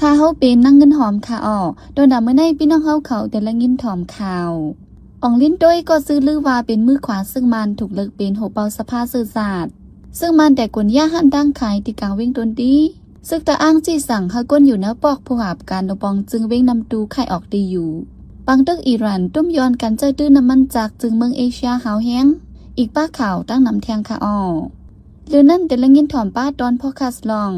ຂ້າເຮົາເປັນນາງເງິນຫອມຄ່າອໍ້. ດອນດາມື້ໃນ ພີ່ນ້ອງເຮົາເຂົາແຕ່ລະຍິນຖອມຂ່າວ ອອງລິນໂຕຍ ກໍຊື່ລືວ່າເປັນມືຂວາຊຶກໝານ ຖືກເລືອກເປັນຫົວເປົ່າສະພາເຊື້ອຊາດ ຊຶກໝານແຕ່ກົນຢາຮ້ານຕ່າງຂາຍທີ່ກາງວຽງຕົນຕີ ຊຶກຕະອາງຈີ່ສັ່ງໃຫ້ຄົນຢູ່ແນວປອກຜູ້ຮັບການລົງປອງຈຶງວຽງນ້ຳຕູຂາຍອອກທີ່ຢູ່ ປາງຕຶກອີຣານ ຕຸ້ມຍ້ອນການໃຊ້ຕື້ນ້ຳມັນຈາກຈຶງເມືອງເອເຊຍຮາວແຮງ ອີກປ້າຂ່າວຕັ້ງນຳແທງຄ່າອໍ້. ຫຼືນັ້ນແຕ່ລະຍິນຖອມປ້າຕອນພອດຄາສລອງ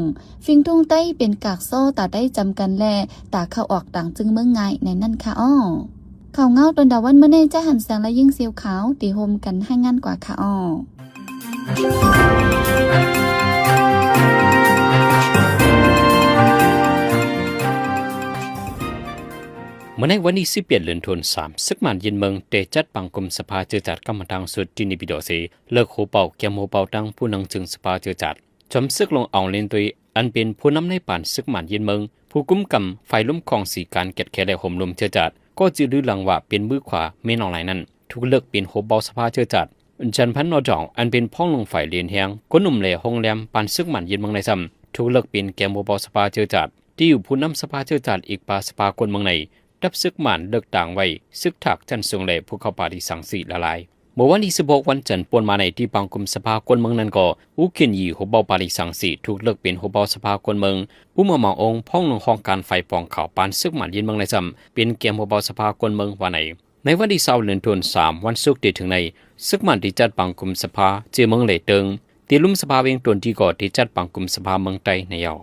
ຟິງທຸງໄຕເປັນກາກສໍ້ຕາໄດ້ຈຳກັນ ແລະ ຕາເຂົ້າອອກຕ່າງຈຶງເມືອງງ່າຍໃນນັ້ນຄ່າອໍ້. ຂ່າວເງົາຕອນດາວັນມື້ນີ້ ຈະຫັນແສງ ແລະ ຍິງສຽວຂາວ ທີ່ຮ່ວມກັນລາຍງານກວ່າຄ່າອໍ້. ເມື່ອໃນວັນທີສິບເອັດ ເດືອນໂທນສາມ ຊຶກໝານຢ້ຽນເມືອງ ໄດ້ຈັດບັງກຸມສະພາເຊື້ອຊາດກຳມະຖານສຸດທີ່ເນປິໂດເຊ ເລືອກຫົວເປົ່າ ແກມຫົວເປົ່າ ທັງຜູ້ນຳເຊິ່ງສະພາເຊື້ອຊາດ ຈອມຊຶກຫຼວງ ອອງລິນໂຕຍ ອັນເປັນຜູ້ນຳໃນປານຊຶກໝານຢ້ຽນເມືອງ ຜູ້ກຸມກຳຝ່າຍລົມຂອງສີການແກດແຂ ແລະ ໂຮມລົມເຊື້ອຊາດ ກໍຈື່ລືຫຼັງວ່າເປັນມືຂວາແມ່ນອອງລາຍນັ້ນ ຖືກເລືອກເປັນຫົວເປົ່າສະພາເຊື້ອຊາດ. ຈັນພັນ ນໍດອງ ອັນເປັນພອງຫຼວງຝ່າຍເລ່ນແຮງ ກົນໜຸ່ມ ແລະ ໂຮງແຮມ ປານຊຶກໝານຢ້ຽນເມືອງໃນຊ້ຳ ຖືກເລືອກເປັນແກມຫົວເປົ່າສະພາເຊື້ອຊາດ ທີ່ຢູ່ຜູ້ນຳສະພາເຊື້ອຊາດ ອີກປາສະພາຄົນເມືອງໃນ ດັບຊຶກໝານເລືອກຕັ້ງໄວ້ ຊຶກທາກຊັ້ນສູງ ແລະ ຜູ້ເຂົ້າປາຣີສັງສີຫຼາຍໆ. ເມື່ອວັນທີສິບຫົກ ວັນຈັນ ປົນມາໃນທີ່ບັງກຸມສະພາຄົນເມືອງນັ້ນກໍ ອູເຄນຢີ ຫົວເປົ່າປາຣີສັງສີ ຖືກເລືອກເປັນຫົວເປົ່າສະພາຄົນເມືອງ, ອູມາມາອົງ ພອງຫຼວງຫ້ອງການຝ່າຍປອງຂາວ ປານຊຶກໝານຢ້ຽນເມືອງໃນຊ້ຳ ເປັນແກມຫົວເປົ່າສະພາຄົນເມືອງວ່າໃນ. ໃນວັນທີຊາວ ເດືອນໂທນສາມ ວັນສຸກທີ່ເຖິງໃນ ຊຶກໝານໄດ້ຈັດບັງກຸມສະພາເຈ້ເມືອງ ແລະ ເຕີງ ທີ່ລຸ່ມສະພາວຽງຕົນຕີກໍໄດ້ຈັດບັງກຸມສະພາເມືອງໃຕ້ໃນເຍົາ.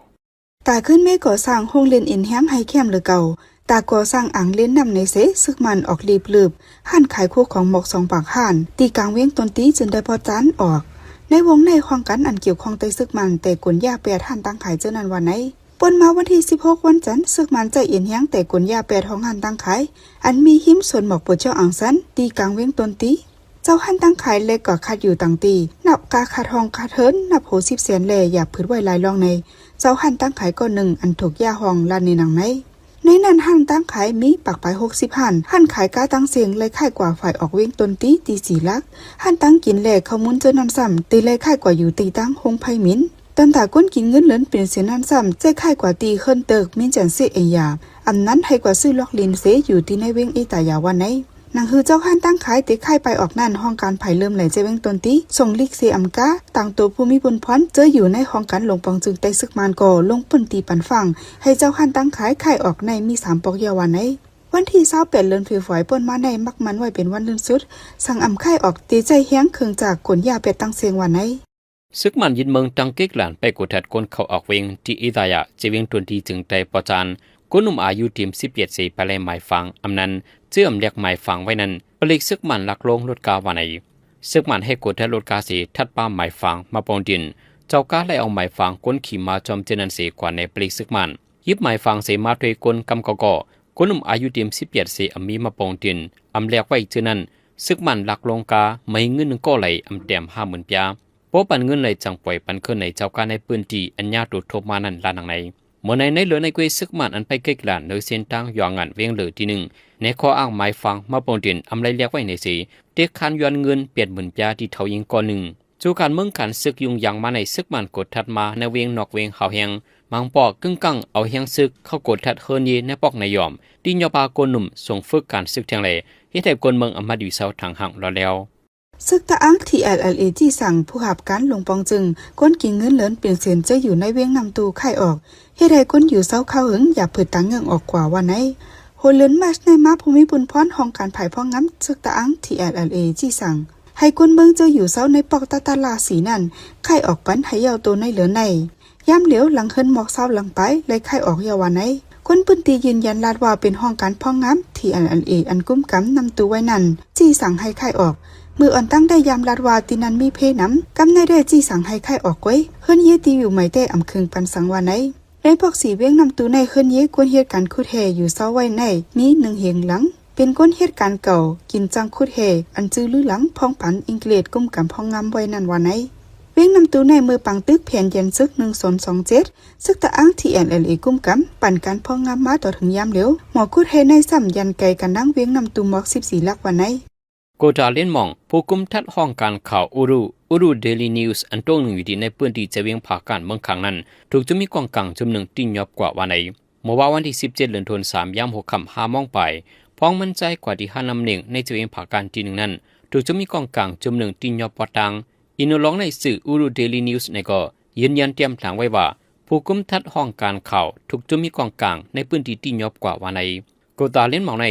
ຕາຂຶ້ນເມກໍ່ສ້າງໂຮງຫຼິ້ນເອັນແຮງໃຫ້ແຄມຫຼືເກົ່າ, ຕາກໍ່ສ້າງອ່າງຫຼິ້ນນ້ຳໃນເຊ ຊຶກໝານອອກລີບລືບ, ຮ້ານຂາຍຄູ່ຂອງໝອກສອງປາກຮ້ານ ທີ່ກາງວຽງຕົນຕີຈຶ່ງໄດ້ປະຈານອອກ. ໃນວົງໃນຫ້ອງການອັນກ່ຽວຂ້ອງໃຕ້ຊຶກໝານແຕ່ກົນຢາແປດຮ້ານຕັ້ງຂາຍເຈົ້ານັ້ນວ່າໃນ. ປ່ນມາວັນທີສິບຫົກ ວັນຈັນ ຊຶກໝານໃຈເອັນແຮງແຕ່ກົນຢາແປດຫ້ອງຮ້ານຕັ້ງຂາຍ ອັນມີຮິມສວນໝອກປົວເຈົ້າອາງຊັນ ທີ່ກາງວຽງຕົນຕີ. ເຈົ້າຮ້ານຕັ້ງຂາຍແລະກໍຂັດຢູ່ຕ່າງທີ່ ນັບກາຂັດຫ້ອງຂັດເຮີນ ນັບໂຫສິບແສນ ແລະຢາຜືດໄວ້ຫຼາຍລ່ອງໃນ ເຈົ້າຮ້ານຕັ້ງຂາຍກ້ອນໜຶ່ງ ອັນຖືກຢາຫ້ອງລານໃນໜັງໃນ. ໃນນັ້ນຮ້ານຕັ້ງຂາຍມີປາກປາຍຫົກສິບຮ້ານ, ຮ້ານຂາຍກາຕ່າງເສັງໄລ່ຄ້າຍກວ່າຝ່າຍອອກວຽງຕົນຕີ ຕີສີ່ຫຼັກ, ຮ້ານຕັ້ງກິນ ແລະເຂົ້າມູນເຈົ້ານັ້ນຊ້ຳ ຕີໄລ່ຄ້າຍກວ່າຢູ່ຕີຕັ້ງໂຮງໄຟມິນ. ຕາມຕາຄົນກິນເງິນເດືອນເປັນແສນນັ້ນຊ້ຳ ໃຈຄ້າຍກວ່າຕີເຮີນເຕີກ ມິນຈັນເຊເອຍາ ອຳນັ້ນໃຫ້ກວ່າຊື້ລອກລິນເຊຢູ່ທີ່ໃນວຽງເອຕາຢາວ່າໃນ. ໜັງຮືເຈົ້າຮ້ານຕັ້ງຂາຍເຕະຄ້າຍໄປອອກນັ້ນ ຫ້ອງການໄພເລີ່ມໄຫຼໃຈແວງຕົນຕີ ສົ່ງລິກເຊອຳກາ ຕ່າງໂຕຜູ້ມີບຸນພອນ ເຈີຢູ່ໃນຫ້ອງການຫຼວງປອງຈຶ່ງໃຕ້ຊຶກມານກໍລົງພື້ນທີ່ປັນຟັງ ໃຫ້ເຈົ້າຮ້ານຕັ້ງຂາຍຄ້າຍອອກໃນມີສາມປອກຢ່າວ່າໃນ. ວັນທີຊາວແປດ ເດືອນເຟບຣວາຣີ ປົນມາໃນ ມັກໝັ້ນໄວ້ເປັນວັນລື່ນສຸດ ສັ່ງອຳຄ້າຍອອກ ເຕໃຈແຮງເຄື່ອງຈັກກົນຢາແປດຕັ້ງເສັງວ່າໃນ. ຊຶກໝານຍຶດເມືອງ ຕັ້ງເກັກຫຼານໄປກວດຮັດຄົນເຂົ້າອອກວຽງ ທີ່ເອຕາຢາ ເຈວຽງຕົນຕີ ຈຶ່ງໄດ້ປະຈານ ຄົນໜຸ່ມອາຍຸຕຽມສິບເຈັດເສ ໄປໄລ່ໝາຍຝາງ ອຳນັ້ນ ເຈີອຳແລກໝາຍຝາງໄວ້ນັ້ນ ປະລິກຊຶກໝານລັກລົງລົດກາວ່າໃນ. ຊຶກໝານໃຫ້ກວດຮັດລົດກາເສ ຖັດປ່າໝາຍຝາງມາປອງດິນ ເຈົ້າກາໄລ່ເອົາໝາຍຝາງຄົນຂີ່ມາຈອມເທື່ອນັ້ນເສ ກວ່າໃນປະລິກຊຶກໝານ ຢິບໝາຍຝາງເສມາດ້ວຍກົນກຳເກົ່າກໍ ຄົນໜຸ່ມອາຍຸຕຽມສິບເຈັດເສ ອຳມີມາປອງດິນ ອຳແລກໄວ້ເທື່ອນັ້ນ ຊຶກໝານລັກລົງກາ ໄໝເງິນໜຶ່ງກໍໄຫຼ ອຳແຕ້ມຫ້າໝື່ນປຽ ບໍ່ປັນເງິນ ແລະ ຈັ່ງປ່ອຍປັນຄືນໃນເຈົ້າການໃນພື້ນທີ່ ອັນຍາໂຕທົບມານັ້ນ ລະໜັງໃນ. ເມື່ອໃນ ໃນເຫຼືອໃນເກວຍຊຶກໝານ ອັນໄປເກັກຫຼານ ເນີເສັ້ນທາງຢວງງານວຽງເລີທີໜຶ່ງ ໃນຂໍ້ອ້າງໝາຍຝາງມາປອງດິນ ອຳໄລ່ແລກໄວ້ໃນເສ ເຕັກຄານຢອນເງິນແປດໝື່ນປຽ ທີ່ເຖົ້າຍິງກ່ອນໜຶ່ງ ສູ່ການເມືອງການຊຶກ ຍຸງຍາງມາໃນຊຶກໝານ ກົດທັດມາໃນວຽງນອກວຽງຮາວແຮງ ບາງປອກກຶ້ງກັງເອົາແຮງຊຶກ ເຂົ້າກົດທັດເຮືອນເຍໃນປອກໃນຢອມ ຕິຍອບປາໂກນໜຸ່ມ ສົ່ງຝຶກການຊຶກແທງແລ ເຮັດໃຫ້ຄົນເມືອງອຳມາດຢູ່ເຊົາທາງຫ່າງລອດແລ້ວ. ຊຶກຕະອາງ ທີແອລແອລເອ ຈີ່ສັງ ຜູ້ຮັບການລົງປອງຈຶ່ງ ຄົນກິນເງິນເດືອນເປັນເສນ ເຈີຢູ່ໃນວຽງນ້ຳຕູຂາຍອອກ ເຮັດໃຫ້ຄົນຢູ່ເຊົາຄາວຫຶງ ຢາກຜືດຕາເງືອກອອກກວ່າວ່າໃນ. ຫົວເດືອນມາດໃນມາ ຜູ້ມີບຸນພອນຫ້ອງການຝ່າຍພອງງາມ ຊຶກຕະອາງ ທີແອລແອລເອ ຈີ່ສັງ ໃຫ້ຄົນເມືອງເຈີຢູ່ເຊົາໃນປອກຕະຕະລາສີນັ້ນ ຂາຍອອກປັນໃຫ້ເຍົາໂຕໃນເດືອນໃນ. ຍາມຫຼຽວຫຼັງເຮືອນໝອກຊາວຫຼັງປາຍ ໄລ່ຂາຍອອກເຍົາວ່າໃນ. ຄົນພື້ນທີ່ຢືນຢັນລາດວ່າເປັນຫ້ອງການພອງງາມ ທີແອລແອລເອ ອັນກຸມກຳນ້ຳຕູໄວ້ນັ້ນ ຈີ່ສັ່ງໃຫ້ຂາຍອອກ. ມື້ອ່ອນຕັ້ງໄດ້ຍາມລາດວ່າທີ່ນັ້ນມີເພນຳ ກຳໃນໄດ້ຈີ່ສັ່ງໃຫ້ຂາຍອອກກ້ວຍ ເຮືອນເຍທີ່ຢູ່ໃໝ່ແຕ່ອຳເຄີງປັນສັງວ່າໃນ. ໃນພວກສີ່ວຽງນ້ຳຕູໃນ ເຮືອນເຍຄວນເຮັດການຂຸດແຮ່ຢູ່ເຊົາໄວ້ໃນ ມີໜຶ່ງເຮງຫຼັງ ເປັນຄົນເຮັດການເກົ່າ ກິນຈ້າງຂຸດແຮ່ ອັນຈື່ລືຫຼັງ ພອງປັນ ເອງເກລດ ກຸມກຳພອງງາມໄວ້ນັ້ນວ່າໃນ. ວຽງນ້ຳຕູໃນ ເມື່ອປາງຕຶກແຜນຢັນຊຶກ ໜຶ່ງສອງສອງເຈັດ ຊຶກຕະອາງ ທີແອລແອລເອ ກຸມກຳ ປັນການພອງງາມມາຕໍ່ເຖິງຍາມຫຼຽວ ໝໍກຸດແຮໃນຊ້ຳ ຢັນໄກກັນດັງວຽງນ້ຳຕູໝອກສິບສີ່ຫຼັກວ່າໃນ. ໂກດາ ເລນມອງ ຜູ້ກຸມທັດຫ້ອງການຂ່າວອູຣູ ອູຣູ ເດລີນິວສ໌ ອັນຕົວໜຶ່ງຢູ່ທີ່ໃນພື້ນທີ່ຈະວຽງຜາການເມືອງຂ້າງນັ້ນ ຖືກຈຸມມີກອງກາງຈຸມໜຶ່ງຕິຍອບກວ່າວ່າໃນ. ເມື່ອວານວັນທີສິບເຈັດ ເດືອນຖົນສາມ ຍາມຫົວຄ່ຳຫ້າໂມງປາຍ ພອງມັນຈ່າຍກວ່າທີ່ຮ້ານນ້ຳເໜັງໃນເຈເວັງຜາການທີ່ໜຶ່ງນັ້ນ ຖືກຈຸດມີກອງກາງຈຸດໜຶ່ງຕີນຍົບປ່າຕາງ. ອິງໂດຍລາຍງານໜັງສື ອູດຸ ເດລີນິວສ໌ ໃນກໍຢືນຢັນຕຽມຖາງໄວ້ວ່າ ຜູ້ກຸມທັດຫ້ອງການຂ່າວຖືກຈຸດມີກອງກາງໃນພື້ນທີ່ຕີນຍົບກວ່າວ່າໃນ. ໂກຕາເລນມອງໃນ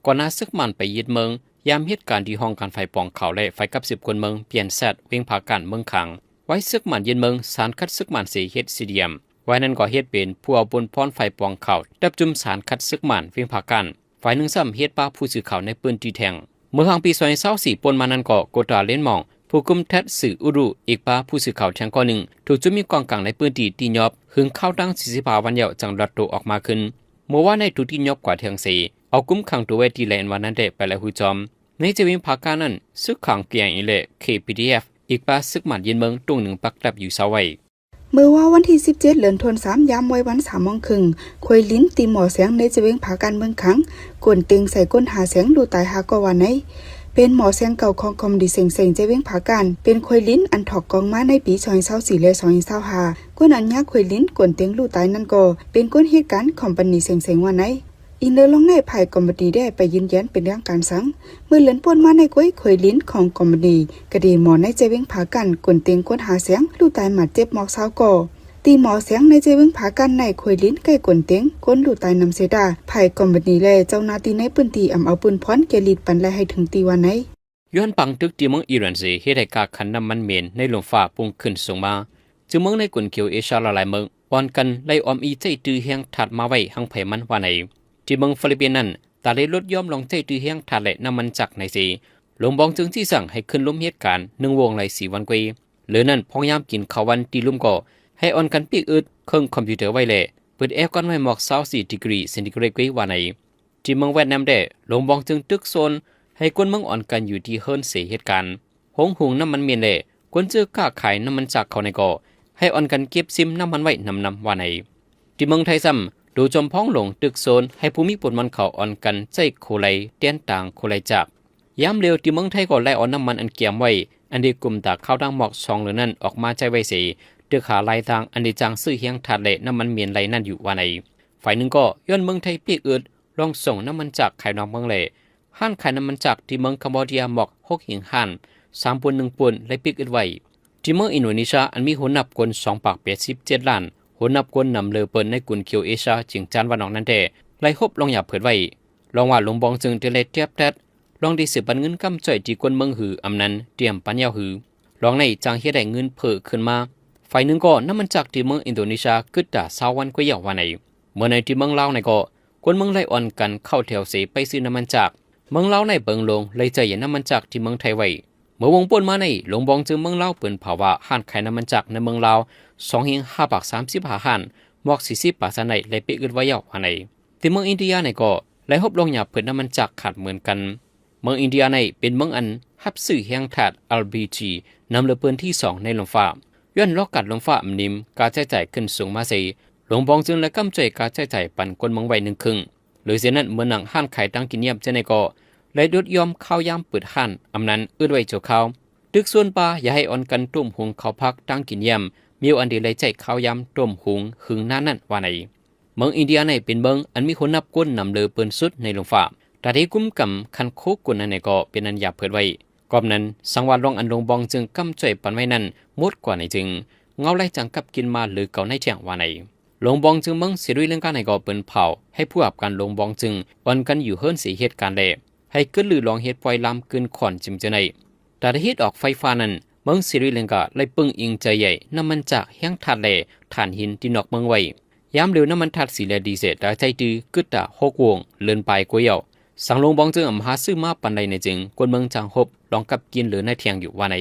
ກ່ອນໜ້າເສິກໝານໄປຍຶດເມືອງ ຍາມເຮັດການທີ່ຫ້ອງການຝ່າຍປອງຂ່າວ ແລະ ຝ່າຍກັບສືບຄົນເມືອງ ປຽນແຊດ ເວັງຜາການ ເມືອງຄາງ. ໄວເສິກໝານຍຶດເມືອງ ສານຂັດເສິກໝານເສຍເຮັດສີ່ຫຼ່ຽມ. ໄວນັ້ນກໍເຮັດເປັນຜູ້ເອົາບຸນພອນຝ່າຍປອງຂ່າວ ຈັບຈຸມສານຂັດເສິກໝານ ເວັງຜາການ. ຝ່າຍໜຶ່ງຊ້ຳເຮັດປະຜູ້ສື່ຂ່າວໃນພື້ນທີ່ແທງ. ເມື່ອຫາງປີສອງພັນຊາວສີ່ ປົນມານັ້ນກໍ ໂກຕາເລນມອງ ຜູ້ກຸມທັດສື່ ອູດຸ ອີກປະຜູ້ສື່ຂ່າວແທງກໍໜຶ່ງ ຖືກຈຸດມີກອງກາງໃນພື້ນທີ່ຕີນຍົບ ເຖິງຄາວຕັ້ງສີ່ສິບຫ້າວັນແລ້ວ ຈັ່ງລັດໂຕອອກມາຄືນ. ເມື່ອວານໃນຖືກຕີນຍົບກວ່າເທື່ອງເສ ເອົາກຸມຂັງໂຕໄວ້ທີ່ແລນວານນັ້ນແຕ່ໄປແລ້ວຮູ້ຈອມ. ໃນເຈເວັງຜາການນັ້ນ ຊຶກຂາງ ເຄ ເອ ເອ ແລະ ເຄ ພີ ດີ ເອຟ ອີກປະເສິກໝານຍຶດເມືອງ ຕຸງໜຶ່ງປັກດັບຢູ່ເຊົາໄວ້. ເມື່ອວານວັນທີສິບເຈັດ ເດືອນຖົນສາມ ຍາມໄວວັນສາມໂມງເຄິ່ງ ຂວຍລິນຕີໝໍແສງໃນເຈເວັງຜາການເມືອງຄາງ ກວນເຕັງໃສ່ຄົນຫາແສງ ລູກຕາຍຫ້າກໍວ່າໃນ. ເປັນໝໍແສງເກົ່າຂອງຄອມພານີເສັງເສັງ ເຈເວັງຜາການ ເປັນຂວຍລິນອັນຖອກກອງມາໃນປີສອງພັນຊາວສີ່ ແລະ ສອງພັນຊາວຫ້າ. ຄົນອັນຍາຂວຍລິນກວນເຕັງລູກຕາຍນັ້ນກໍເປັນຄົນເຮັດການຄອມພານີເສັງເສັງວ່າໃນ. ອີກເລື່ອງໜຶ່ງ ພາຍຄອມພານີໄດ້ໄປຢືນຢັນເປັນທາງການສັງ ເມື່ອເດືອນປົນມາໃນ ກວຍຂວຍລິນຂອງຄອມພານີກະດີໝໍໃນເຈເວັງຜາການ ກວນເຕັງຄົນຫາແສງ ລູກຕາຍມາເຈັບໝອກຊາວກໍ. ຕີໝໍແສງໃນເຈເວັງຜາການໃນ ຂວຍລິນໃກ້ກວນເຕັງຄົນລູກຕາຍນຳເສຍດາ ພາຍຄອມພານີ ແລະ ເຈົ້າໜ້າທີ່ໃນພື້ນທີ່ອຳເອົາປືນພອນແກ່ລີດປັນໄລ່ໃຫ້ເຖິງທີ່ວ່າໃນ. ຍ້ອນປັງຕຶກທີ່ເມືອງອີຣານເສ ເຮັດໃຫ້ຄ່າຄັນນ້ຳມັນເມັນໃນລົມຟ້າປຸ້ງຂຶ້ນສູງມາ ຈຶ່ງເມືອງໃນກົນເຂດເອເຊຍຫຼາຍໆເມືອງ ອ່ອນກັນໄລ່ອອມອີໃຊ້ຕື້ແຮງທາດມາໄວ້ຮັ່ງໃຜມັນວ່າໃນ. ທີ່ເມືອງຟີລິບປິນນັ້ນ ຕາໄດ້ຫຼຸດຢ່ອມລອງໃຊ້ຕື້ແຮງທາດ ແລະ ນ້ຳມັນຈັກໃນເສ ຫຼວງບອງຈຶ່ງຊີ້ສັ່ງໃຫ້ຂຶ້ນລົມເຮັດການໜຶ່ງວົງໄລ່ສີ່ວັນກວ່າ. ເຫຼືອນັ້ນ ພວກຍາມກິນເຂົ້າວັນທີ່ລຸ່ມກໍໃຫ້ອ່ອນກັນປິກອຶດເຄື່ອງຄອມພິວເຕີໄວ້ ແລະ ເປີດແອກອນໄວ້ໝອກຊາວສີ່ດີກຣີເຊັນຕີເກຣດກວ່າວ່າໃນ. ທີ່ເມືອງຫວຽດນາມແດ່ ຫຼວງບອງຈຶ່ງຕຶກໂຊນໃຫ້ຄົນເມືອງອ່ອນກັນຢູ່ທີ່ເຮືອນເສເຮັດການ. ໂຮງຫຸງນ້ຳມັນເມັນ ແລະ ຄົນຊື້ຄ້າຂາຍນ້ຳມັນຈັກເຂົາໃນກໍໃຫ້ອ່ອນກັນເກັບຊິມນ້ຳມັນໄວ້ນຳໆວ່າໃນ. ທີ່ເມືອງໄທຊ້ຳ ໂຕຈອມພອງຫຼວງຕຶກໂຊນໃຫ້ຜູ້ມີປວດມັນເຂົາອ່ອນກັນໃຊ້ໂຄໄລແທນຕາງໂຄໄລຈັກ. ຍາມລຽວທີ່ເມືອງໄທກໍໄລ່ເອົານ້ຳມັນອັນກຽມໄວ້ ອັນໄດ້ກຸມຕາຄາວຕັ້ງໝອກສອງເດືອນນັ້ນອອກມາໃຊ້ໄວ້ເສ ຕຶກຫາລາຍທາງອັນໄດ້ຈ້າງຊື້ແຮງທາດ ແລະ ນ້ຳມັນເມັນໄລ່ນັ້ນຢູ່ວ່າໃນ. ຝ່າຍໜຶ່ງກໍຍ້ອນເມືອງໄທປິກອຶດ ລອງສົ່ງນ້ຳມັນຈັກຂາຍນອກເມືອງ ແລະ ຮ້ານຂາຍນ້ຳມັນຈັກທີ່ເມືອງຄຳໂບເດຍໝອກຫົກແຫ່ງຮ້ານ ສາມປຸ້ນໜຶ່ງປຸ້ນໄດ້ປິກອຶດໄວ້. ທີ່ເມືອງອິນໂດເນເຊຍ ອັນມີຫົວໜັບຄົນສອງປາກແປດສິບເຈັດລ້ານ ຫົວໜັບຄົນນຳເລີເປີນໃນກຸນເຂດເອເຊຍຈຽງຈານວັນອອກນັ້ນແດ່ ໄດ້ຮົບລອງຢາເຜີດໄວ້ ລອງວ່າຫຼວງບອງຈຶ່ງໄດ້ແລດແທບແທດ ລອງໄດ້ສືບປັນເງິນກຳຊ່ວຍທີ່ຄົນເມືອງຫື ອຳນັ້ນຕຽມປັນຍາວຫື ລອງໃນຈັ່ງເຮັດໃຫ້ເງິນເພີ່ມຂຶ້ນມາ. ຝ່າຍໜຶ່ງກໍນ້ຳມັນຈັກທີ່ເມືອງອິນໂດເນເຊຍກຶດຕາຊາວວັນກວ່າຍາວວ່າໃນ. ເມື່ອໃນທີ່ເມືອງລາວໃນກໍ ຄົນເມືອງໄດ້ອ່ອນກັນເຂົ້າແຖວເສໄປຊື້ນ້ຳມັນຈັກ. ເມືອງລາວໃນເບິ່ງລົງໄດ້ຈ່າຍນ້ຳມັນຈັກທີ່ເມືອງໄທໄວ້. ເມື່ອວົງປົນມາໃນ ຫຼວງບອງຈຶ່ງເມືອງລາວເປີນເຜີຍວ່າ ຮ້ານຂາຍນ້ຳມັນຈັກໃນເມືອງລາວ ສອງແຫ່ງຫ້າປາກສາມສິບຫ້າຮ້ານ ໝອກສີ່ສິບປາກຊານໄດ້ໄລ່ປິກອຶດໄວ້ຍາວວ່າໃນ. ທີ່ເມືອງອິນເດຍໃນກໍໄດ້ຮົບລອງຢາເຜີດນ້ຳມັນຈັກຂາດເໝືອນກັນ. ເມືອງອິນເດຍໃນເປັນເມືອງອັນຮັບຊື້ແຮງທາດ ແອລ ພີ ຈີ ນຳເລີເປີນທີສອງໃນລົມຟ້າ. ຍ້ອນລອກການລົມຟ້າອຳນິມ ຄ່າໃຊ້ຈ່າຍຂຶ້ນສູງມາເສ ຫຼວງບອງຈຶ່ງໄດ້ກຳຊ່ວຍຄ່າໃຊ້ຈ່າຍປັນຄົນເມືອງໄວ້ໜຶ່ງເຄິ່ງ. ໂດຍເຊັ່ນນັ້ນ ເມື່ອນັ່ງຮ້ານຂາຍຕ່າງກິນຢ້ຽມເຊັ່ນໃດກໍໄດ້ຫຼຸດຢ່ອມຄາວຍາມເປີດຮ້ານ ອຳນັ້ນອຶດໄວ້ຊົ່ວຄາວ. ຕຶກຊວນປ່າຢ່າໃຫ້ອ່ອນກັນຕົ້ມຫຸງເຂົ້າຜັກຕ່າງກິນຢ້ຽມ ມີອັນທີ່ໄດ້ໃຊ້ຄາວຍາມຕົ້ມຫຸງຫຶງນານນັ້ນວ່າໃນ. ເມືອງອິນເດຍໃນເປັນເມືອງອັນມີຄົນນັບຄົນນຳເລີເປີນສຸດໃນໂລກຟ້າ. ຕາທີ່ກຸມກຳຄັນໂຄກຸນນັ້ນໃນກໍເປັນອັນຢາເຜີດໄວ້. ກອບນັ້ນ ສັງວາດລອງອັນຫຼວງບອງຈຶ່ງກຳຊ່ວຍປັນໄວ້ນັ້ນໝົດກວ່າໃນຈຶ່ງ ເງົາໄລ່ຈັ່ງກັບກິນມາຫຼືເກົ່າໃນແທ້ງວ່າໃນ. ຫຼວງບອງຈຶ່ງເມືອງສຣີລັງກາໃນກໍເປັນເຜົ່າໃຫ້ຜູ້ຮັບການຫຼວງບອງຈຶ່ງອ່ອນກັນຢູ່ເຮືອນເສເຮັດການແລ ໃຫ້ເກີດລືລອງເຮັດປ່ອຍລາມກືນຂອນຈິມເຈີໃນ. ຕາໄດ້ເຮັດອອກໄຟຟ້ານັ້ນ ເມືອງສຣີລັງກາໄດ້ເບິ່ງອີງໃຈໃຫຍ່ນ້ຳມັນຈາກແຮງທາດແລຖ່ານຫີນທີ່ນອກເມືອງໄວ້. ຍາມເລວນ້ຳມັນທາດສີແລດີເສດຕາໃຈຕື້ກຶດຕາຫົກວົງເລີນປາຍກວ່າເຍົາ. ສັງຫຼວງບອງຈຶ່ງອຳຫາຊື້ມາປັນໄດ້ໃນຈຶ່ງ ຄົນເມືອງຈັ່ງຮົບລອງກັບກິນເຫຼືອໃນແທ້ງຢູ່ວ່າໃນ.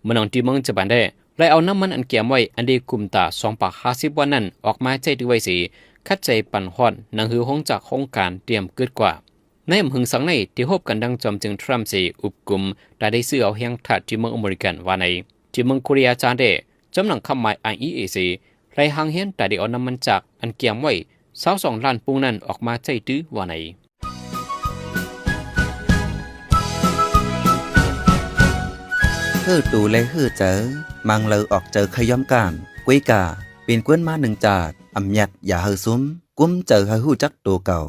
ເມື່ອນອງທີ່ເມືອງຈະບັນແດ້ ໄດ້ເອົານ້ຳມັນອັນກຽມໄວ້ ອັນໄດ້ກຸມຕາສອງປາກຫ້າສິບວັນນັ້ນ ອອກມາໃຊ້ຖືໄວ້ເສ ຄັດໃຈປັນຮອດໜັງສືໂຮງຈັກໂຮງການຕຽມກຶດກວ່າ. ໃນອຳເພິງສັງໃນທີ່ຮົບກັນດັ່ງຈອມຈຶ່ງທຣຳເສອຸບກຸມ ຕາໄດ້ຊື້ເອົາແຮງທາດທີ່ເມືອງອາເມລິກັນວ່າໃນ. ທີ່ເມືອງໂຄເຣຍຈານແດ້ ຈອມໜັງຄຳໝາຍ ໄອ ອີ ເອ ເສ ໄລ່ຮ່າງແຮນຕາໄດ້ເອົານ້ຳມັນຈາກອັນກຽມໄວ້ຊາວສອງລ້ານປຸ້ງນັ້ນອອກມາໃຊ້ຖືວ່າໃນ. ເຮີ້ຕູແລເຮີ້ໃຈ ມັງເລີອອກໃຈຂະຫຍ້ອມການ ກວຍກາ ເປັນກວນມາໜຶ່ງຈາດ ອຳຍັດຢ່າເຮີ້ຊຸມ. ກຸມໃຈໃຫ້ຮູ້ຈັກໂຕເກົ່າ,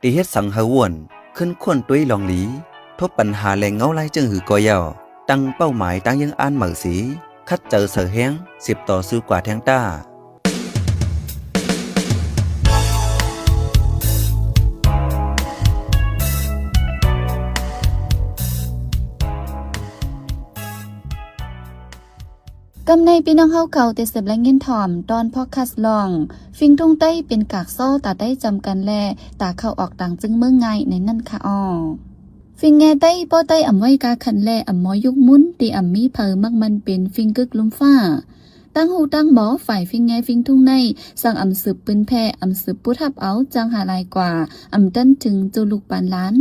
ທີ່ເຮັດສັງໃຫ້ວົນ, ຄົ້ນຄວ້າຕົວເອງລອງລີ, ທົບບັນຫາແລະເງົາລາຍເຈີງຫື່ນກໍເຍົາ, ຕັ້ງເປົ້າໝາຍຕັ້ງເຍີ້ງອ່ານໃໝ່ເສ, ຂັດໃຈໃສ່ແຮງ, ສືບຕໍ່ສູ້ກວ່າແທງຕ້າ. ກຳໃນພີ່ນ້ອງເຮົາເຂົາແຕ່ເສິບແລະຍິນຖ່ອມ ຕອນພອດຄາສລອງ ຟິງທຸງໄຕເປັນກາກຊໍ ຕາໄດ້ຈຳກັນແລ ຕາເຂົ້າອອກຕ່າງຈຶ່ງເມືອງງ່າຍໃນນັ້ນຄະອໍ. ຟິງແງ່ໄຕ ປໍໄຕອຳໄວ້ກາຂັນແລ ອຳມໍຍຸກມຸນ ທີ່ອຳມີໃຜມັກມັນເປັນຟິງກຶກລຸມຟ້າ. ຕ່າງຫູຕ່າງໝໍ ຝ່າຍຟິງແງ່ຟິງທຸງໃນ ສັງອຳສືບປືນແຜ່ ອຳສືບປູດຮັບເອົາ ຈ້າງຫາຫຼາຍກວ່າ ອຳຕັນເຖິງໂຈລູກປານຫຼານ.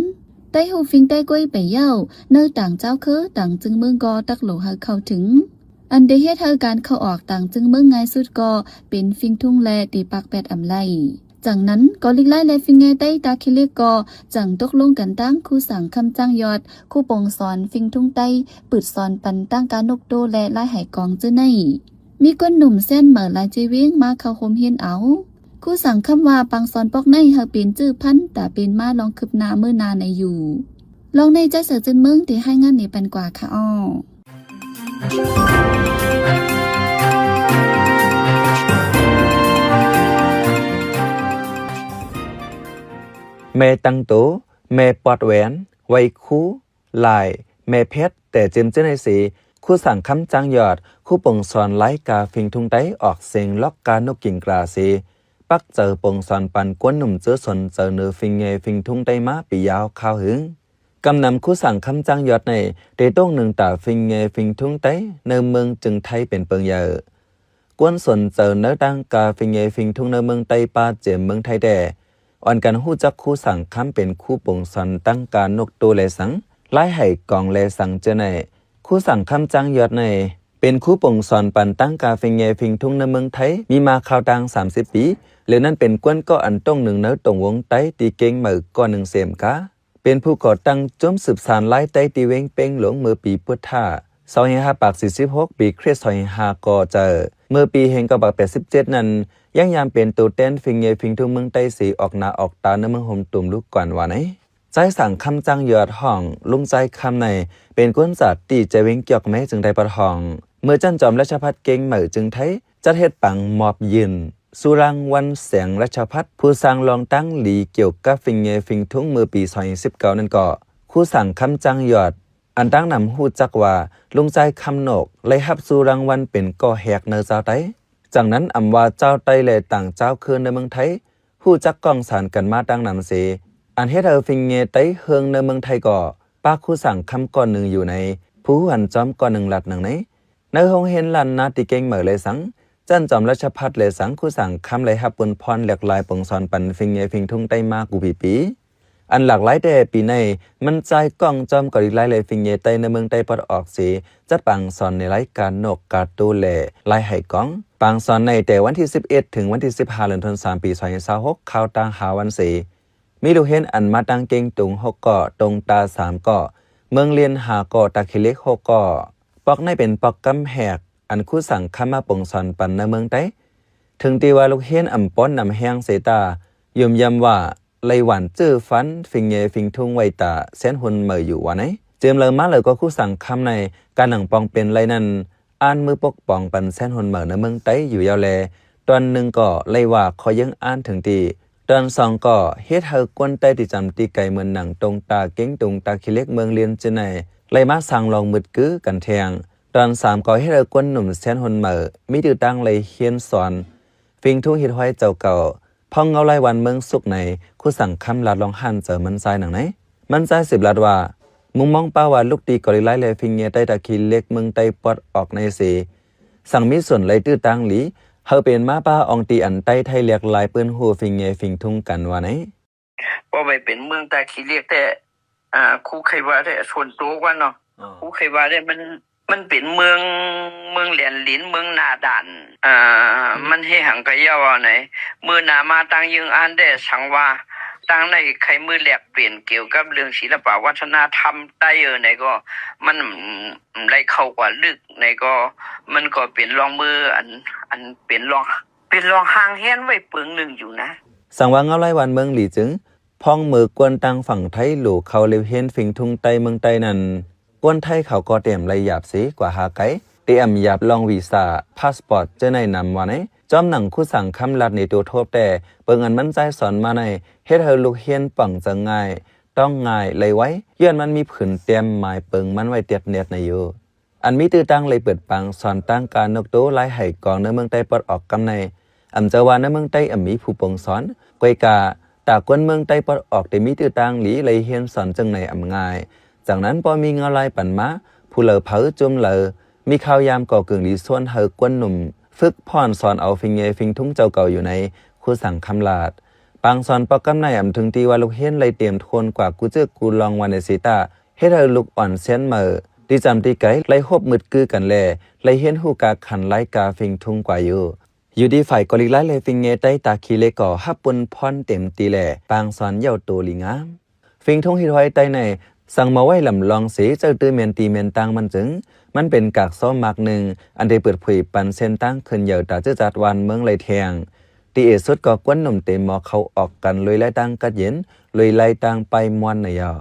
ໄຕຫູຟິງໄຕກ້ວຍໄປເຍົາ ເນີຕ່າງເຈົ້າເຄີ ຕ່າງຈຶ່ງເມືອງກໍຕັກໂຫຼໃຫ້ເຂົ້າເຖິງ. ອັນໄດ້ເຮັດໃຫ້ການເຂົ້າອອກຕ່າງຈຶ່ງເມືອງງ່າຍສຸດກໍເປັນຟິງທຸງແລ ທີ່ປາກແປດອຳໄລ. ຈັ່ງນັ້ນ ກໍລິກລາຍແລ ຟິງແງ່ໄຕຕາຂີ້ເຫຼັກກໍຈັ່ງຕົກລົງກັນຕັ້ງຄູສັງຄຳຈ້າງຍອດ ຄູປົງສອນຟິງທຸງໄຕ ປຶດສອນປັນຕັ້ງການົກໂຕແລ ລາຍໄຫກອງຈື່ໃນ. ມີຄົນໜຸ່ມແຊນເໝີຫຼາຍເຈວຽງມາເຂົ້າໂຮມຮຽນເອົາ. ຄູສັງຄຳວ່າ ປາງສອນປອກໃນໃຫ້ເປັນຈື່ພັນ ຕາເປັນມາລອງຄືບໜ້າມື້ໜ້າໃນຢູ່. ລອງໃນໃຈເສືອຈືນເມືອງ ທີ່ໃຫ້ງານນີ້ປັນກວ່າຄະອໍ. ແມ່ຕັ້ງໂຕ, ແມ່ປອດແຫວນ, ໄວຄູ, ລາຍ, ແມ່ແພດ, ແຕ່ເຈັມຈື່ໃນເສ, ຄູສັງຄຳຈ້າງຍອດ, ຄູປົງສອນລາຍກາຟິງທຸງໄຕ ອອກເສງລັອກການົກກິງກາເສ, ປັກເຈີປົງສອນປັນກວນໜຸ່ມເຈີສົນເຈີເນີຟິງແງ່ຟິງທຸງໄຕມາປີຍາວຄາວຫຶງ. ກຳນຳຄູສັງຄຳຈ້າງຍອດໃນ ເຕຕົງໜຶ່ງຕາຟິງແງ່ຟິງທຸງໄຕ ໃນເມືອງຈຶ່ງໄທເປັນເປິງໃຫຍ່. ກວນສົນເຈີເນີຕັ້ງກາຟິງແງ່ຟິງທຸງໃນເມືອງໄຕປາເຈັມເມືອງໄທແຕ່ ອ່ອນກັນຮູ້ຈັກຄູສັງຄຳເປັນຄູປົງສອນຕັ້ງການົກໂຕແລສັງ, ລາຍໄຫກອງແລສັງເຈີໃນ. ຄູສັງຄຳຈ້າງຍອດໃນ ເປັນຄູປົງສອນປັນຕັ້ງກາຟິງແງ່ຟິງທຸງໃນເມືອງໄທ ມີມາຄາວຕ່າງສາມສິບປີ, ແລະ ນັ້ນເປັນກວນກໍອັນຕົງໜຶ່ງໃນຕົງວົງໄຕທີ່ເກັ່ງໃໝ່ກໍໜຶ່ງເສມກາ. ເປັນຜູ້ກໍ່ຕັ້ງຈົ່ມສືບສານລາຍໄຕທີ່ເວັງເປັງຫຼົງເມື່ອປີພຸດທະ ສອງພັນຫ້າຮ້ອຍສີ່ສິບຫົກ ປີຄຣິສ ສອງພັນຫ້າຮ້ອຍກໍເຈີ. ເມື່ອປີໜຶ່ງພັນເກົ້າຮ້ອຍແປດສິບເຈັດນັ້ນ ຍັງຍາມເປັນໂຕແທນຟິງແງ່ຟິງທຸງເມືອງໄຕເສອອກໜ້າອອກຕາໃນເມືອງໂຮມຕຸມລຸກກ່ອນວ່າໃນ. ຊາຍສັງຄຳຈ້າງຍອດ ຮ້ອງລຸງຊາຍຄຳໃນ ເປັນຄົນຈາກທີ່ຈະເວັງກຽວກແມ້ ຈຶ່ງໄດ້ປະທ້ອງ. ເມື່ອຈັນຈອອມລາຊະພັດເກັ່ງໃໝ່ຈຶ່ງໄທ ຈັດເຮັດປາງມອບຍື່ນ ຊູລາງວັນແສງລາຊະພັດ ຜູ້ສ້າງລອງຕັ້ງລີກ່ຽວກັບຟິງແງ່ຟິງທຸງເມື່ອປີສອງພັນສິບເກົ້ານັ້ນກໍ ຄູສັງຄຳຈ້າງຍອດ ອັນຕ່າງນຳຮູ້ຈັກວ່າ ລຸງຊາຍຄຳນົກ ໄດ້ຮັບຊູລາງວັນເປັນກໍແຮກໃນຊາວໄຕ. ຈັ່ງນັ້ນ ອຳວ່າຊາວໄຕ ແລະ ຕ່າງຊາວເຄີນໃນເມືອງໄທ ຮູ້ຈັກກ້ອງສານກັນມາຕັ້ງນານເສ, ອັນເຮັດໃຫ້ຟິງແງ່ໄຕເຮືອງໃນເມືອງໄທກໍ ປາກຄູສັງຄຳກ້ອນໜຶ່ງຢູ່ໃນ ຜູ້ຮູ້ຫັນຈອມກ້ອນໜຶ່ງລັດໜຶ່ງໃນ ໃນໂຮງຮຽນລ້ານນາທີ່ເກັ່ງໃໝ່ແລສັງ, ຈັນຈອມລາຊະພັດແລສັງ ຄູສັງຄຳໄດ້ຮັບບຸນພອນແຫຼກຫຼາຍປົງສອນປັນຟິງແງ່ຟິງທຸງໄຕມາກູປີປີ. ອັນຫຼາກຫຼາຍແຕ່ປີໃນ ມັນຈາຍກ້ອງຈອມເກົາຫຼີໃຕ້ ແລະ ຟິງແງ່ໄຕໃນເມືອງໄຕປອດອອກເສ ຈັດປາງສອນໃນລາຍການົກກາໂຕ ແລະ ລາຍໄຫກອງ. ປາງສອນໃນແຕ່ວັນທີສິບເອັດ ເຖິງວັນທີສິບຫ້າ ເດືອນທັນວາ ປີສອງພັນຊາວຫົກ ຄາວຕ່າງຫ້າວັນເສ ມີລູກຮຽນອັນມາຕັ້ງເກັ່ງຕຸງຫົກກໍ, ຕົງຕາສາມກໍ, ເມືອງລຽນຫ້າກໍ, ຕາຂີ້ເຫຼັກຫົກກໍ. ປອກໃນເປັນປອກກຳແຫກ ອັນຄູສັງຄຳມາປົງສອນປັນໃນເມືອງໄຕ. ເຖິງທີ່ວ່າລູກຮຽນອຳປ້ອນນຳແຮງເສຕາ ຢ້ອມຢາມວ່າ ໄລ່ຫວານຈື່ຟັນ ຟິງແງ່ຟິງທຸງໄວ້ຕາແຊນຮຸນໃໝ່ຢູ່ວ່າໃນ. ເຈີມເລີມາເລີຍກໍຄູສັງຄຳໃນ ການໜັງປອງເປັນໄລນັ້ນ ອ່ານມືປົກປ້ອງປັນແຊນຮຸນໃໝ່ໃນເມືອງໄຕຢູ່ຍາວແລ. ຕອນໜຶ່ງກໍໄລ່ວ່າ ຂໍເຢີ້ງອ່ານເຖິງທີ່. ຕອນສອງກໍເຮັດໃຫ້ຄົນໄຕທີ່ຈຳທີ່ໄກເໝືອນໜັງ ຕົງຕາ, ເກັ່ງຕຸງ, ຕາຂີ້ເຫຼັກ, ເມືອງລຽນເຈີໃນ ໄລ່ມາສ້າງລອງມືດກືກັນແທງ. ຕອນສາມກໍເຮັດໃຫ້ຄົນໜຸ່ມແຊນຮຸນໃໝ່ ມີຕື້ຕ່າງໄລ່ຮຽນສອນ ຟິງທຸງຮີດຮອຍເຈົ້າເກົ່າ. ພອງເງົາລາຍວັນເມືອງສຸກໃນ ຄູສັງຄຳລາດລອງຫັນເຈີມັນຊາຍໜັງໃນ. ມັນຊາຍສືບລາດວ່າ ມຸມມອງປາວ່າ ລຸກຕີເກົາຫຼີໃຕ້ ແລະ ຟິງແງ່ໄຕຕາຂີ້ເຫຼັກເມືອງໄຕປອດອອກໃນເສ ສັງມີສ່ວນໄລ່ຕື້ຕ່າງຫຼີ ເຮົາເປັນມາປາອອງຕີອັນໄຕໄທແຫຼກຫຼາຍ ເປີ້ນຮູ້ຟິງແງ່ຟິງທຸງກັນວ່າໃນ. ບໍ່ໄດ້ເປັນເມືອງຕາຂີ້ເຫຼັກແທ້ ອາ ຄູໄຄວ່າແທ້ ສ່ວນໂຕກ່ອນເນາະ ຄູໄຄວ່າແທ້ ມັນ ມັນເປັນເມືອງ ເມືອງແລນລິນ ເມືອງໜ້າດ່ານ ອາ ມັນເຮັດຫຍັງກະຢ່າເວົ້າໃນ ມື້ໜ້າມາຕັ້ງເຢີ້ງອ່ານແດ່ ສັງວ່າ ຕັ້ງໃນໄຄມືແລກປ່ຽນກ່ຽວກັບເລື່ອງສິລະປະວັດທະນະທຳໄຕເອີໃນກໍ ມັນ ໄດ້ເຂົ້າກວ່າລຶກໃນກໍ ມັນກໍເປັນລອງມື ອັນ ອັນເປັນລອງ ເປັນລອງຫ່າງແຮນໄວ້ເປິງໜຶ່ງຢູ່ນະ. ສັງວ່າເງົາລາຍບ້ານເມືອງຫຼີຈຶ່ງ ພອງເມີກວນຕ່າງຝັ່ງໄທໂຫຼເຂົ້າລຽນຮຽນເຟັງທຸງໃຕ້ເມືອງໃຕ້ນັ້ນ, ກວນໄທເຂົາກໍເຕັມໄລ່ຢາບເສກວ່າຫາໄກ, ເຕັມຢາບລອງວີຊາ, ພາສປອດ ເຈີໃນນຳວ່າໃນ. ຈອມໜັງຄູສັງຄຳລັດນີ້ໂຕໂທບແຕ່ ເບິ່ງອັນມັນໃຊ້ສອນມາໃນ ເຮັດໃຫ້ລູກຮຽນປ່ອງຈະງ່າຍ, ຕ້ອງງ່າຍ, ໄລໄວ, ຍ້ອນມັນມີຜືນເຕັມໝາຍເປິງມັນໄວ້ຕຽດແນດໃນຢູ່. ອັນມີຕື້ຕ່າງໄລ່ເປີດປາງສອນຕັ້ງການົກໂຕລາຍໄຫກອງໃນເມືອງໃຕ້ປອດອອກກຳໃນ, ອຳຈະວ່າໃນເມືອງໃຕ້ອຳມີຜູ້ປົງສອນ, ກວຍກາ ຕາກວນເມືອງໃຕ້ປອດອອກໄດ້ມີຕື້ຕ່າງຫຼີໄລ່ຮຽນສອນເຊິ່ງໃນອຳງ່າຍ. ຈາກນັ້ນພໍມີເງົາລາຍປັນມາ, ຜູ້ເລີເຜີຈຸ່ມເລີ ມີຂ່າວຍາມກໍເກີງດີຊວນໃຫ້ກວນໜຸ່ມຝຶກຜ່ອນສອນເອົາເຟັງແຍເຟັງທຸງເຈົ້າເກົ່າຢູ່ໃນ ຄູສັງຄຳລາດ. ປາງສອນປອກກຳໃນອຳເຖິງທີ່ວ່າລູກຮຽນໄລ່ຕຽມໂທນກວ່າກູເຈີກູລອງວ່າໃນເສຕາ, ເຮັດໃຫ້ລູກອ່ອນຊຽນເໝີ ທີ່ຈຳທີ່ໄກໄລ່ຮົບມືດກືກັນແລ ໄລ່ຮຽນຮູ້ກາຂັນລາຍກາເຟັງທຸງກວ່າຢູ່. ຢູ່ທີ່ຝ່າຍກໍລິກລາຍແລເຟັງແຍໃຕ້ຕາຂີ້ເຫຼັກກໍຮັບປຸນພອນເຕັມທີ່ແລ ປາງສອນເຍົາໂຕລີງາມ. ເຟັງທຸງຮີດຫ້ອຍໃຕ້ໃນ ສັງມາໄວ້ລຳລອງເສ ເຈົ້າຕື້ແມ່ນຕີແມ່ນຕ່າງມັນຈຶ່ງ, ມັນເປັນກາກຊອມໝາກໜຶ່ງ ອັນໄດ້ເປີດເຜີຍປັນເສັ້ນທາງຂຶ້ນເຍົາຕາຈື່ຈັດຫວານເມືອງໄລ່ແທງ. ທີ່ເອດສຸດກໍກວນໜຸ່ມເຕັມໝໍເຂົ້າອອກກັນ ລຸຍໄລ່ຕ່າງກັດເຢັນ, ລຸຍໄລ່ຕ່າງໄປມ່ວນໃນເຍົາ.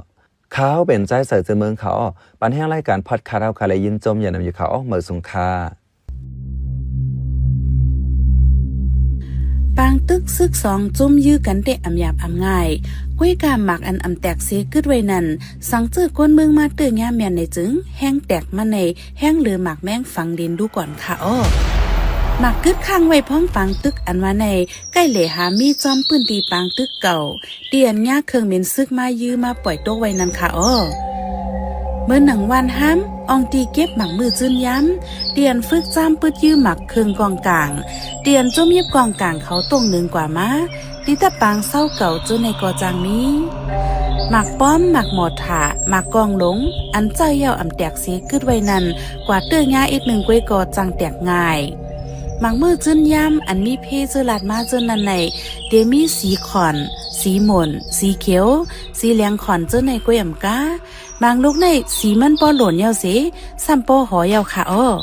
ຂ້າເປັນຊາຍເສີເຈີເມືອງ ຂ້າອອກ ປັນແຮງລາຍການພອດຄາສເຮົາ ຂ້າແລະຍິນຊົມຢານຳຢູ່ ຂ້າອອກ ເໝີສຸງ ຂ້າ. ປາງຕຶກຊຶກສອງຈຸ້ມຢື້ກັນແຕ່ອຳຫຍາບອຳງ່າຍ, ກວຍກາໝາກອັນອຳແຕກເສກຶດໄວ້ນັ້ນ, ສັງເຈີກວນເມືອງມາເຕີຍາມແມ່ນໃນຈຶ່ງ ແຮງແຕກມັນໃນແຮງເຫຼືອໝາກແມງຝັງດິນດູກ່ອນ ຂ້າອອກ. ໝາກກຶດຄ້າງໄວ້ພ້ອມປາງຕຶກອັນວ່າໃນ ໃກ້ເຫຼຫາມີຈອມພື້ນທີ່ປາງຕຶກເກົ່າ ທີ່ອັນຍາເຄື່ອງເໝັນຊຶກມາຢື້ມາປ່ອຍຕົກໄວ້ນັ້ນ ຂ້າອອກ. ເໝີໜັງຫວ່ານຫ້າມ ອ່ອງຕີເກັບໝາກມື້ຈືນຍາມ, ທີ່ອັນຝຶກຈາມປຶດຢື້ໝາກເຄື່ອງກ້ອງກາງ, ທີ່ອັນຈຸ້ມຫຍິບກ້ອງກາງເຂົາຕົງເໜິງກວ່າມາ, ທີ່ຕະປາງເຊົາເກົ່າເຈົ້າໃນກໍຈ້າງມີ. ໝາກປ້ອມ, ໝາກໝໍຖາ, ໝາກກ້ອງຫຼົງ, ອັນເຈົ້າເຍົາອຳແຕກເສກຶດໄວ້ນັ້ນ ກວ່າເຕີຍາອີກໜຶ່ງກວຍກໍຈັ່ງແຕກງ່າຍ. ໝາກມື້ຈືນຍາມ ອັນມີເພເຈີລາດມາເຈີນັ້ນໃນ ເດມີສີຂອນ, ສີໝົນ, ສີຂຽວ, ສີແຫຼງຂອນເຈີໃນກວຍອຳກາ. ໝາກລູກໃນສີມັນປໍໂຫຼນເຍົາເສ, ຊ້ຳປໍຫໍເຍົາ ຂ້າອອກ.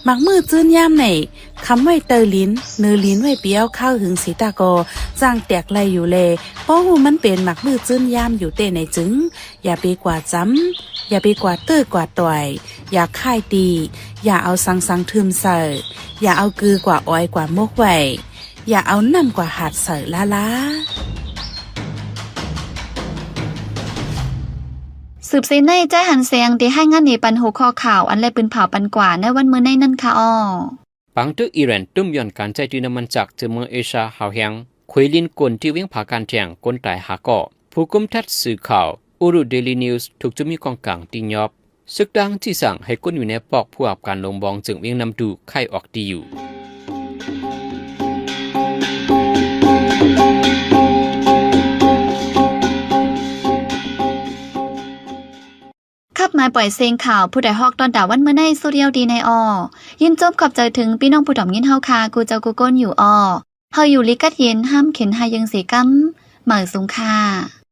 ໝາກມື້ຈືນຍາມໃນ ຄຳໄວ້ເຕີລິນ, ເນີລິນໄວ້ປຽວຄາວຫຶງສີຕາກໍ ຈ້າງແຕກໄລ່ຢູ່ແລ, ປໍຮູ້ມັນເປັນໝາກມື້ຈືນຍາມຢູ່ເຕໃນຈຶ່ງ ຢ່າໄປກວ່າຈຳ, ຢ່າໄປກວ່າເຕີກວ່າຕ່ອຍ, ຢ່າຄ້າຍຕີ, ຢ່າເອົາສັງສັງທຶ່ມໃສ່, ຢ່າເອົາກືກວ່າອອຍກວ່າມົກໄວ້, ຢ່າເອົານ້ຳກວ່າຫາດໃສ່ລ້າໆ. ສືບເສຍໃນ ໃຈຫັນແສງ ທີ່ຮາຍງານໃນປັນຫົວຂໍ້ຂ່າວ ອັນແລະປືນເຜົາປັນກວ່າໃນວັນມື້ໃນນັ້ນ ຂ້າອອກ. ປາງຕຶກອີແຣນຕຸ້ມຍ້ອນການໃຊ້ຕື້ນ້ຳມັນຈາກເຈີເມືອງເອຊຽຫາວແຮງ, ແຂວງລິນກົນທີ່ວຽງຜາການແທງ ຄົນຕາຍຫ້າເກາະ. ຜູ້ກຸມທັດສື່ຂ່າວ ອູລຸເດລີນິວສ໌ ຖືກຈຸ້ມມີກອງກາງຕີຫຍອບ. ຊຶກຕ່າງຈີ່ສັ່ງໃຫ້ຄົນຢູ່ໃນປອກຜູ້ຮັບການລົງບອງເຊິ່ງວຽງນ້ຳດູໄຄອອກຕີຢູ່. ຂັບໝາຍປ່ອຍເສັງຂ່າວ ຜູ້ໃດຮອກຕອນດາວັນມື້ໃນ ສຸດຍອດດີໃນອອ. ຍິນຈົບຂອບໃຈເຖິງພີ່ນ້ອງຜູ້ດອມຍິນເຮົາຄ່າ ກູ່ເຈົ້າກູ່ກົນຢູ່ອອ. ເຮົາຢູ່ລີກັດເຢັນ ຫ້າມເຂັນຫາຍເຢິງເສກຳ ເໝີສຸງຄ່າ.